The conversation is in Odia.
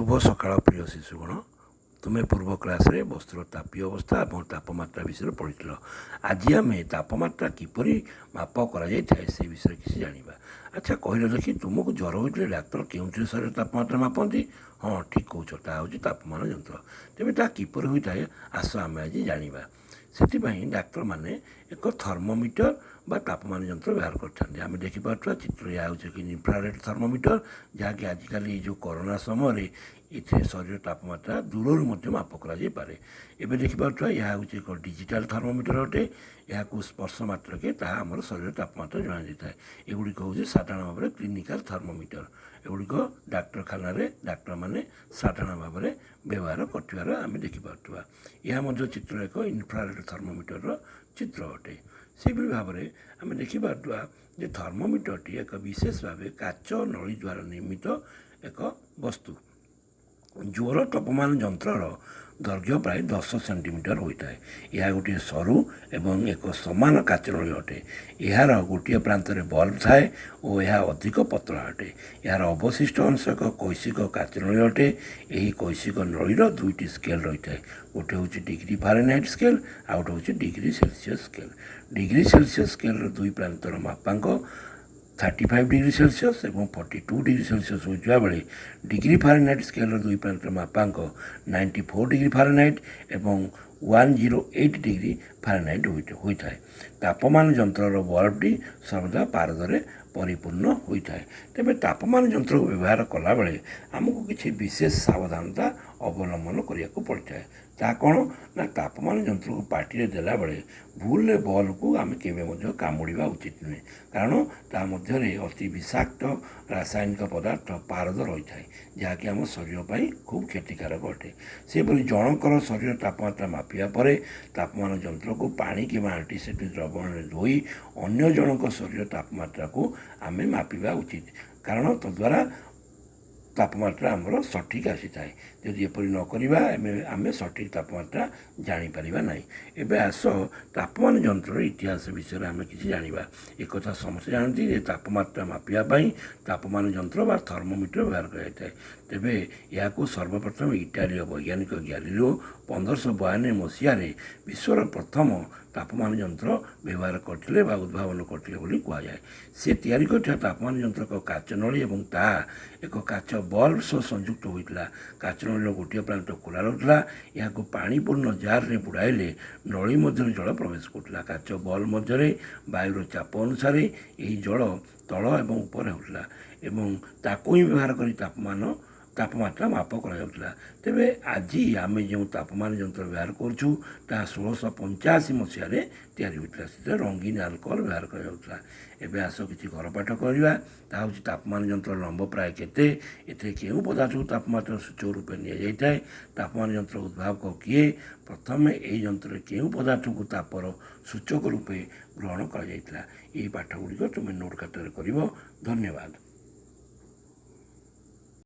ଶୁଭ ସକାଳ ପ୍ରିୟ ଶିଶୁଗଣ। ତୁମେ ପୂର୍ବ କ୍ଲାସ୍ରେ ବସ୍ତୁର ତାପୀୟ ଅବସ୍ଥା ଏବଂ ତାପମାତ୍ରା ବିଷୟରେ ପଢ଼ିଥିଲ। ଆଜି ଆମେ ତାପମାତ୍ରା କିପରି ମାପ କରାଯାଇଥାଏ, ସେ ବିଷୟରେ କିଛି ଜାଣିବା। ଆଚ୍ଛା, କହିଲ ଦେଖି, ତୁମକୁ ଜ୍ୱର ହୋଇଥିଲେ ଡାକ୍ତର କେଉଁଥିରେ ଶରୀର ତାପମାତ୍ରା ମାପନ୍ତି? ହଁ, ଠିକ୍ କହୁଛ, ତାହା ହେଉଛି ତାପମାନ ଯନ୍ତ୍ର। ତେବେ ତାହା କିପରି ହୋଇଥାଏ, ଆସ ଆମେ ଆଜି ଜାଣିବା। ସେଥିପାଇଁ ଡାକ୍ତରମାନେ ଏକ ଥର୍ମୋମିଟର ବା ତାପମାନ ଯନ୍ତ୍ର ବ୍ୟବହାର କରିଥାନ୍ତି। ଆମେ ଦେଖିପାରୁଥିବା ଚିତ୍ର, ଏହା ହେଉଛି ଏକ ଇନଫ୍ରାରେଡ଼୍ ଥର୍ମୋମିଟର, ଯାହାକି ଆଜିକାଲି ଏଇ ଯେଉଁ କରୋନା ସମୟରେ ଏଥିରେ ଶରୀର ତାପମାତ୍ରା ଦୂରରୁ ମଧ୍ୟ ମାପ କରାଯାଇପାରେ। ଏବେ ଦେଖିପାରୁଥିବା, ଏହା ହେଉଛି ଏକ ଡିଜିଟାଲ ଥର୍ମୋମିଟର ଅଟେ। ଏହାକୁ ସ୍ପର୍ଶ ମାତ୍ରକେ ତାହା ଆମର ଶରୀର ତାପମାତ୍ରା ଜଣାଯାଇଥାଏ। ଏଗୁଡ଼ିକ ହେଉଛି ସାଧାରଣ ଭାବରେ କ୍ଲିନିକାଲ ଥର୍ମୋମିଟର। ଏଗୁଡ଼ିକ ଡାକ୍ତରଖାନାରେ ଡାକ୍ତରମାନେ ସାଧାରଣ ଭାବରେ ବ୍ୟବହାର କରୁଥିବାର ଆମେ ଦେଖିପାରୁଥିବା। ଏହା ମଧ୍ୟ ଚିତ୍ର ଏକ ଇନଫ୍ରାରେଡ଼୍ ଥର୍ମୋମିଟରର ଚିତ୍ର ଅଟେ। ସେହିପରି ଭାବରେ ଆମେ ଦେଖିପାରୁଥିବା ଯେ ଥର୍ମୋମିଟରଟି ଏକ ବିଶେଷ ଭାବେ କାଚ ନଳୀ ଦ୍ୱାରା ନିର୍ମିତ ଏକ ବସ୍ତୁ। ଜ୍ୱର ତାପମାନ ଯନ୍ତ୍ରର ଦୈର୍ଘ୍ୟ ପ୍ରାୟ 10 ସେଣ୍ଟିମିଟର ହୋଇଥାଏ। ଏହା ଗୋଟିଏ ସରୁ ଏବଂ ଏକ ସମାନ କାଚ ନଳୀ ଅଟେ। ଏହାର ଗୋଟିଏ ପ୍ରାନ୍ତରେ ବଲ୍ବ ଥାଏ ଓ ଏହା ଅଧିକ ପତଳା ଅଟେ। ଏହାର ଅବଶିଷ୍ଟ ଅଂଶ ଏକ କୈଶିକ କାଚ ନଳୀ ଅଟେ। ଏହି କୈଶିକ ନଳୀର ଦୁଇଟି ସ୍କେଲ୍ ରହିଥାଏ। ଗୋଟେ ହେଉଛି ଡିଗ୍ରୀ ଫାରେନହାଇଟ୍ ସ୍କେଲ୍, ଆଉ ଗୋଟେ ହେଉଛି degree Celsius scale. Degree Celsius ସ୍କେଲ୍ର ଦୁଇ ପ୍ରାନ୍ତର ମାପାଙ୍କ 35 ଡିଗ୍ରୀ ସେଲସିୟସ୍ ଏବଂ 42 ଡିଗ୍ରୀ ସେଲସିୟସ୍ ହୋଇଥିବା ବେଳେ ଡିଗ୍ରୀ ଫାରେନହାଇଟ୍ ସ୍କେଲ୍ର ଦୁଇ ପ୍ରାନ୍ତର ମାପାଙ୍କ 94 ଡିଗ୍ରୀ ଫାରେନହାଇଟ୍ ଏବଂ 108 ଡିଗ୍ରୀ ଫାରେନହାଇଟ୍ ହୋଇଥାଏ। ତାପମାନ ଯନ୍ତ୍ରର ବଲ୍ବଟି ସର୍ବଦା ପାରଦରେ ପରିପୂର୍ଣ୍ଣ ହୋଇଥାଏ। ତେବେ ତାପମାନ ଯନ୍ତ୍ରକୁ ବ୍ୟବହାର କଲାବେଳେ ଆମକୁ କିଛି ବିଶେଷ ସାବଧାନତା ଅବଲମ୍ବନ କରିବାକୁ ପଡ଼ିଥାଏ। ତାହା କ'ଣ ନା, ତାପମାନ ଯନ୍ତ୍ରକୁ ପାଟିରେ ଦେଲାବେଳେ ଭୁଲରେ ବଲ୍ବକୁ ଆମେ କେବେ ମଧ୍ୟ କାମୁଡ଼ିବା ଉଚିତ ନୁହେଁ, କାରଣ ତା ମଧ୍ୟରେ ଅତି ବିଷାକ୍ତ ରାସାୟନିକ ପଦାର୍ଥ ପାରଦ ରହିଥାଏ, ଯାହାକି ଆମ ଶରୀର ପାଇଁ ଖୁବ୍ କ୍ଷତିକାରକ ଅଟେ। ସେହିପରି ଜଣଙ୍କର ଶରୀର ତାପମାତ୍ରା ମାପିବା ପରେ ତାପମାନ ଯନ୍ତ୍ରକୁ ପାଣି କିମ୍ବା ଆଣ୍ଟିସେପ୍ଟିକ୍ ଦ୍ରବଣରେ ଧୋଇ ଅନ୍ୟ ଜଣଙ୍କ ଶରୀର ତାପମାତ୍ରାକୁ ଆମେ ମାପିବା ଉଚିତ, କାରଣ ତଦ୍ୱାରା ତାପମାତ୍ରା ଆମର ସଠିକ୍ ଆସିଥାଏ। ଯଦି ଏପରି ନ କରିବା, ଆମେ ସଠିକ୍ ତାପମାତ୍ରା ଜାଣିପାରିବା ନାହିଁ। ଏବେ ଆସ, ତାପମାନ ଯନ୍ତ୍ରର ଇତିହାସ ବିଷୟରେ ଆମେ କିଛି ଜାଣିବା। ଏକଥା ସମସ୍ତେ ଜାଣନ୍ତି ଯେ ତାପମାତ୍ରା ମାପିବା ପାଇଁ ତାପମାନ ଯନ୍ତ୍ର ବା ଥର୍ମୋମିଟର ବ୍ୟବହାର କରାଯାଇଥାଏ। ତେବେ ଏହାକୁ ସର୍ବପ୍ରଥମେ ଇଟାଲୀୟ ବୈଜ୍ଞାନିକ ଗ୍ୟାଲିଲିଓ 1592 ମସିହାରେ ବିଶ୍ୱର ପ୍ରଥମ ତାପମାନ ଯନ୍ତ୍ର ବ୍ୟବହାର କରିଥିଲେ ବା ଉଦ୍ଭାବନ କରିଥିଲେ ବୋଲି କୁହାଯାଏ। ସେ ତିଆରି କରିଥିବା ତାପମାନ ଯନ୍ତ୍ର ଏକ କାଚ ନଳୀ ଏବଂ ତାହା ଏକ କାଚ ବଲ୍ବ ସହ ସଂଯୁକ୍ତ ହୋଇଥିଲା। କାଚ ନଳୀର ଗୋଟିଏ ପ୍ରାନ୍ତ ଖୋଲା ରହୁଥିଲା। ଏହାକୁ ପାଣିପୂର୍ଣ୍ଣ ଜାର୍ରେ ବୁଡ଼ାଇଲେ ନଳୀ ମଧ୍ୟରେ ଜଳ ପ୍ରବେଶ କରୁଥିଲା। କାଚ ବଲ୍ବ ମଧ୍ୟରେ ବାୟୁର ଚାପ ଅନୁସାରେ ଏହି ଜଳ ତଳ ଏବଂ ଉପରେ ହେଉଥିଲା ଏବଂ ତାକୁ ହିଁ ବ୍ୟବହାର କରି ତାପମାତ୍ରା ମାପ କରାଯାଉଥିଲା। ତେବେ ଆଜି ଆମେ ଯେଉଁ ତାପମାନ ଯନ୍ତ୍ର ବ୍ୟବହାର କରୁଛୁ, ତାହା 1685 ମସିହାରେ ତିଆରି ହୋଇଥିଲା। ସେଥିରେ ରଙ୍ଗୀନ ଆଲକୋହଲ ବ୍ୟବହାର କରାଯାଉଥିଲା। ଏବେ ଆସ, କିଛି ଘରପାଠ କରିବା। ତାହା ହେଉଛି, ତାପମାନ ଯନ୍ତ୍ର ଲମ୍ବ ପ୍ରାୟ କେତେ? ଏଥିରେ କେଉଁ ପଦାର୍ଥକୁ ତାପମାତ୍ରା ସୂଚକ ରୂପେ ନିଆଯାଇଥାଏ? ତାପମାନ ଯନ୍ତ୍ର ଉଦ୍ଭାବକ କିଏ? ପ୍ରଥମେ ଏହି ଯନ୍ତ୍ରରେ କେଉଁ ପଦାର୍ଥକୁ ତାପର ସୂଚକ ରୂପେ ଗ୍ରହଣ କରାଯାଇଥିଲା? ଏହି ପାଠ ଗୁଡ଼ିକ ତୁମେ ନୋଟ୍ ଖାତାରେ କରିବ। ଧନ୍ୟବାଦ।